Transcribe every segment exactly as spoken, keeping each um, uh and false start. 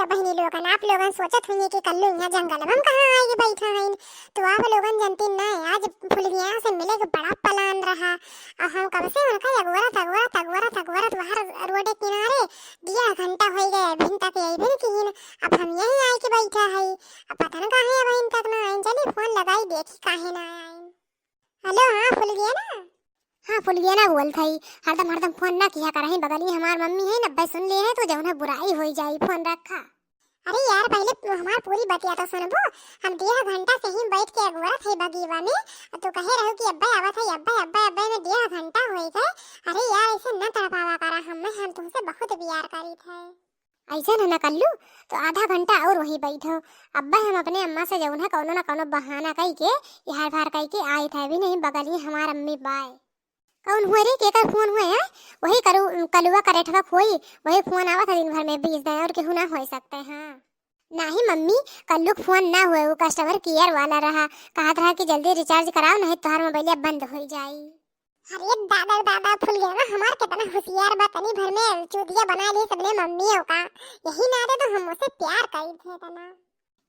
तो बहिनी लोगन, आप लोगन सोचत होइहैं कि कल्लू इहाँ जंगलवा में कहाँ आइके बैठा हइन, तो आप लोगन जनती ना, आज फुलगिया से मिले के बड़ा plan रहा। और हम कब से उनका अगोरत, अगोरत, अगोरत, अगोरत बाहर रोड किनारे डेढ़ घंटा होइ गए, अभिन तक अइबे न किहिन। अब हम यहीं आइके बैठा हई, अब पता न काहे अभिन तक ना आइन। चली फोन लगाई, देखी काहे ना आइन। हेलो, हाँ फुलगेना। हाँ फुलगेना बोलत हई, हरदम हरदम फोन ना किहा करहीं, बगलिया हमार मम्मी है न, अब्बे सुन लेहैं तो जौन है बुराई होइ जाई, फोन रखा। अरे यार, पहिले हमार पूरी बतिया तो सुनबू। हम डेढ़ घंटा से ही बैठ के अगोरत हई बगीवा में, और तू कहे रहू कि अब्बे आवत है, अब्बे, अब्बे, अब्बे में डेढ़ घंटा होइ गए। अरे यार, ऐसे न तड़पावा करा हमें, हम तुमसे बहुत प्यार करीत है। ऐसे न, न कल्लू, तो आधा घंटा और वहीं बैठो। अब्बे हम अपने अम्मा से जौन है कौनो न कौनो बहाना कई के, इहार भार कई के आइत है, अभी नहीं बगलिए हमार अम्मी बाय। कौन हुए रे, केकर फोन हुए है? वही करू, कलुआ करेठवा खोई, वही फोन आवत है दिन भर में बीस दाएं, और केहू ना होइ सकते हैं। नाही मम्मी, कल्लू के फोन ना हुए, वो customer care वाला रहा, कहत रहा कि जल्दी recharge कराओ, नहीं तोहार मोबाइलिया बंद होइ जाई। अरे दादा, दादा, फुलगेना हमार कितना होशियार बा, तनी भर में चूतिया बना ली सबने मम्मियों का। यही नाते तो हम उसे प्यार करी थे तना।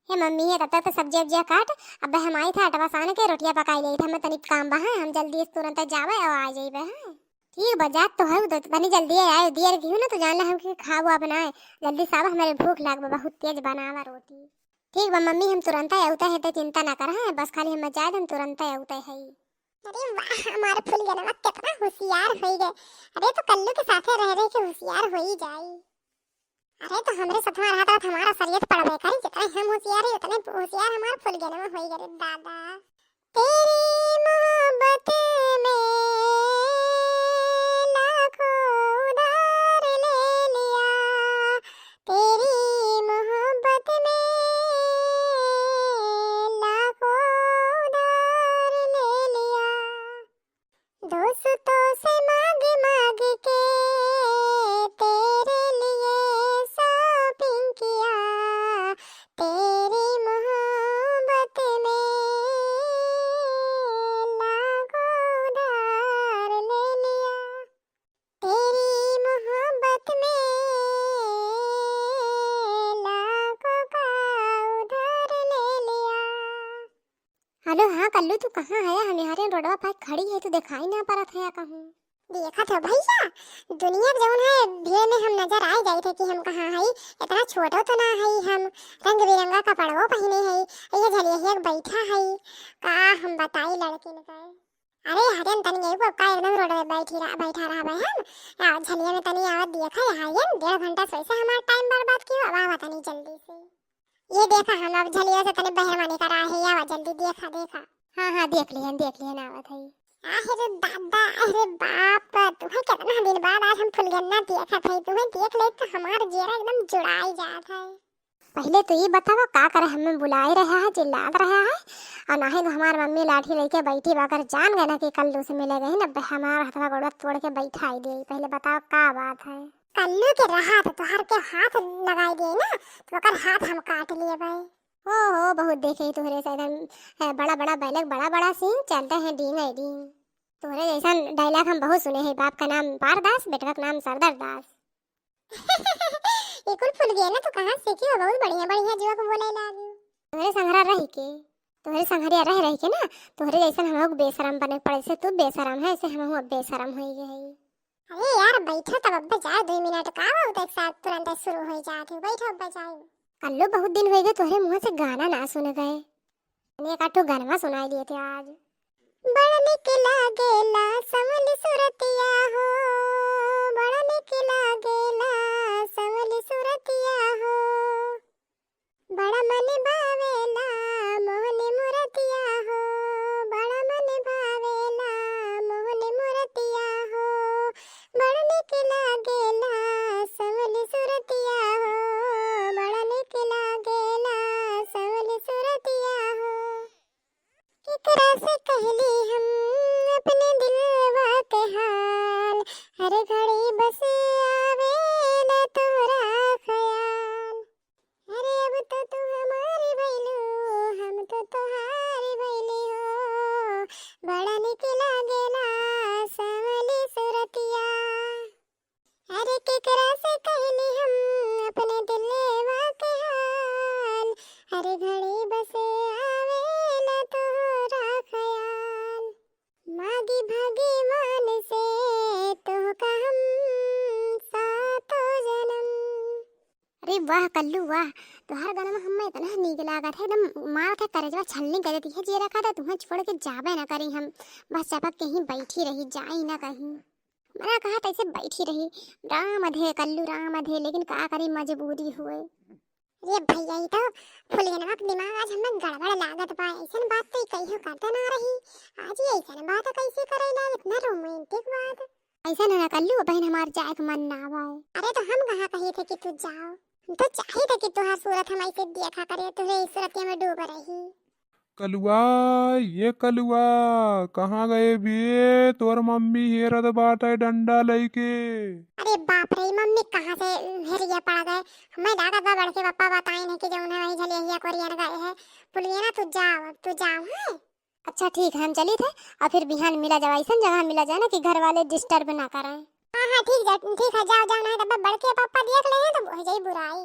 हे मम्मी, हे तब तक तो सब्जी उब्जिया काट, अब्बे हम आइत है अटवा सान के रोटिया पकाई लेइत है, हमें तनी काम बा, हैं, हम जल्दी से तुरंत जावे और आ जाइबे, हैं। ठीक बा, जात तो है, तो तनी जल्दी आए, देर की हो ना तो जान ले हम कि खाबो अब ना है, जल्दी से आवा, हमारे भूख लाग बा, बहुत तेज बनावा रोटी। ठीक बा मम्मी, हम तुरंत आउते हैं, ते चिंता ना कर, हैं, बस खाली हम जाए, हम तुरंत आउते हैं। अरे वाह, हमार फुलगेनवा कितना होशियार होइ गए। अरे तो कल्लू के साथे रह रह के होशियार होइ जाई। अरे तो हमरे साथ में रहत रहत हमारा शरीर पड़बे करी, जितना हम होशियार है उतने होशियार हमार फुलगेनवा होइ गए रे दादा। तेरी मोहब्बत में लाखों उधार ले लिया, तेरी मोहब्बत में लाखों उधार ले लिया। दोस्तों से मांग मांग के तेरे लिए shopping किया, तेरी मोहब्बत में लाखों उधार ले लिया, तेरी मोहब्बत में लाखों का उधार ले लिया। हेलो, हाँ कल्लू, तू कहाँ है? हम यहाँ रे रोडवा पर खड़ी है, तू दिखाई ना पड़त है कहूँ। देखत हो भैया, दुनिया के जौन है भीड़ में हम नजर आए जाइत है कि हम कहाँ हई। इतना छोटो तो ना हई हम, रंग बिरंगा कपड़वो पहिने हई, ये झलिया हिया के बैठा हई, का हम बताई लड़किन के। अरे हरियन तनी एगो का एकदम रोड में बैठी रहा, बैठा रहा भाई हम, आ, झलिया में तनी आवत देखा है हरियन, डेढ़ घंटा से ऐसे हमारा टाइम बर्बाद किया, अब आवा तनी जल्दी से। ये देखा, हम अब झलिया से तनी बहरवा निकरा है, आवा जल्दी देखा, देखा। हाँ, हाँ, देख लिहन, देख लिहन, आवत है। अरे दादा, अरे बाप, तुम्हें कितना दिन बाद आज हम फुलगेना देखत है, तुम्हें देख ले तो हमार जियरा एकदम जुड़ाई जात है। पहिले तो ये बतावा, का करे हमें बुलाई रहा है, चिल्लात रहा है, और नाहीं तो हमार मम्मी लाठी लेके बैठी बा, अगर जान गए ना कि कल्लू से मिले गए ना, हमार हथवा गोड़वा तोड़ के बैठाई दे। पहिले बतावा का बात है। कल्लू के रहा तो तोहर के हाथ लगाई दिए ना, तो ओकर हाथ हम काट लिए भाई। हो, हो, बहुत देखे ही तोहरे से एकदम, है, बड़ा, बड़ा बैलक, बड़ा, बड़ा सींग, चलते हैं डींग ए डींग। तोहरे जैसन dialogue हम बहुत सुने हैं, बाप का नाम पार दास, बेटवा का नाम सरदार दास। ये कुल फुलगेना, तू कहाँ सीखी हो? बहुत बढ़िया, बढ़िया जोक बोले लागी। तोहरे संघरा रह के, तोहरे संघरिया रह, रह के ना, तोहरे जैसन हमहू के बेशरम बने के पड़े, से तू बेशरम है, ऐसे हमहू अब बेशरम होइ गए है। अरे यार, बैठो तब, अब्बे जाए दुई मिनट का हो, तो एक साथ तुरंत शुरू होइ जात है। बैठो अब्बे जाए। कल्लू, बहुत दिन होइ गए तोहरे मुँह से गाना ना सुने गए। तनी एक आठो गनवा सुनाई दिए थे आज। बड़ा निक लागेला संवली सुरतिया हो, बड़ा निक लागेला संवली सुरतिया हो। बड़ा मन भावेला मोहनी मुरतिया हो, बड़ा मन भावेला मोहनी मुरतिया हो। बड़ा निक लागेला संवली सुरतिया हो, बड़ा निक लागेला संवली सुरतिया हो। केकरा से कहली हम अपने दिलवा के हाल, हर घड़ी बस आवेला तोहरा हर घड़ी बस आवेला तोहरा ख्याल। मांगी भगवान से तोहका हम सातों जन्म। अरे वाह कल्लू वाह, तोहार गनवा हमें इतना नीक लागत है, एकदम मार के करेजवा छलनी कर देती है। जियरा कहता तुहें छोड़ के जाबे ना करी हम, बस चपक के ही बैठी रही, जाई ना कहीं। मना कहा तैसे बैठी रही, राम अधे कल्लू राम अधे, लेकिन का करी मजबूरी हुए। अरे भैया, ई तो फुलगनवा के दिमाग आज हमें गड़बड़ लागत बा। ऐसन बात तो ई कहियो करते ना रही, आज ये ऐसन बात कैसे करे लाग, इतना रोमांटिक बात। ऐसन है ना कल्लू, बहन हमार जाए के मन ना आवा है। अरे तो हम कहाँ कहे थे कि तू जाओ, हम तो चाहे थे कि तुहार सूरत हम ऐसे देखा करे, तुहरे इस सूरत में डूब रही। कलुआ, ये कलुआ, कहाँ गए बे? तोर मम्मी हेरत बाटे डंडा लइके। अरे बाप रे, मम्मी कहाँ से हेरिया पड़ गए? हमें लागत बा बड़के पप्पा बताइन है कि जौन है वही झलिया कोरियन गए है। पुलिया ना, तू जाओ, अब तू जाओ, हैं? अच्छा ठीक है, हम चली थे, और फिर बिहान मिला जावा, ऐसन जगह मिला जाए ना कि घर वाले डिस्टर्ब ना करें। हाँ हाँ ठीक जा, ठीक है, जाओ जाओ, नहीं तो बड़के पप्पा देख ले हैं तो हो जाई बुराई।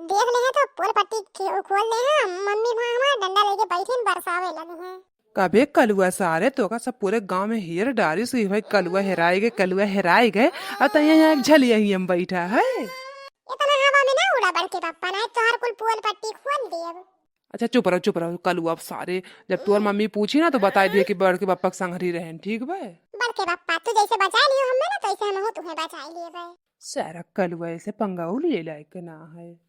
देख ले हैं तो पोल पट्टी खो-, खोल ले हैं, मम्मी वहाँ हमार डंडा लेके बैठे हैं, बरसावे लगे हैं। कबे कलुआ सारे, तोका सब पूरे गांव में हेर डारी सुई भाई, कलुआ हेराए गए, कलुआ हेराए गए, और तैं यहाँ एक झलिया ही हम बैठा है। इतना हवा में ना उड़ा बड़के पप्पा, नहीं तो हर कुल पोल पट्टी खोल देब। अच्छा चुप रहो, चुप रहो कलुआ सारे, जब तोर मम्मी पूछी ना तो बताई दिए कि बड़के पप्पा के संगरी रहन, ठीक बा? बड़के पप्पा तू जैसे बचा लियो हमें ना, तो ऐसे हम तुहें बचा लिए बे। सारा कलुआ ऐसे पंगा ले लायक ना है।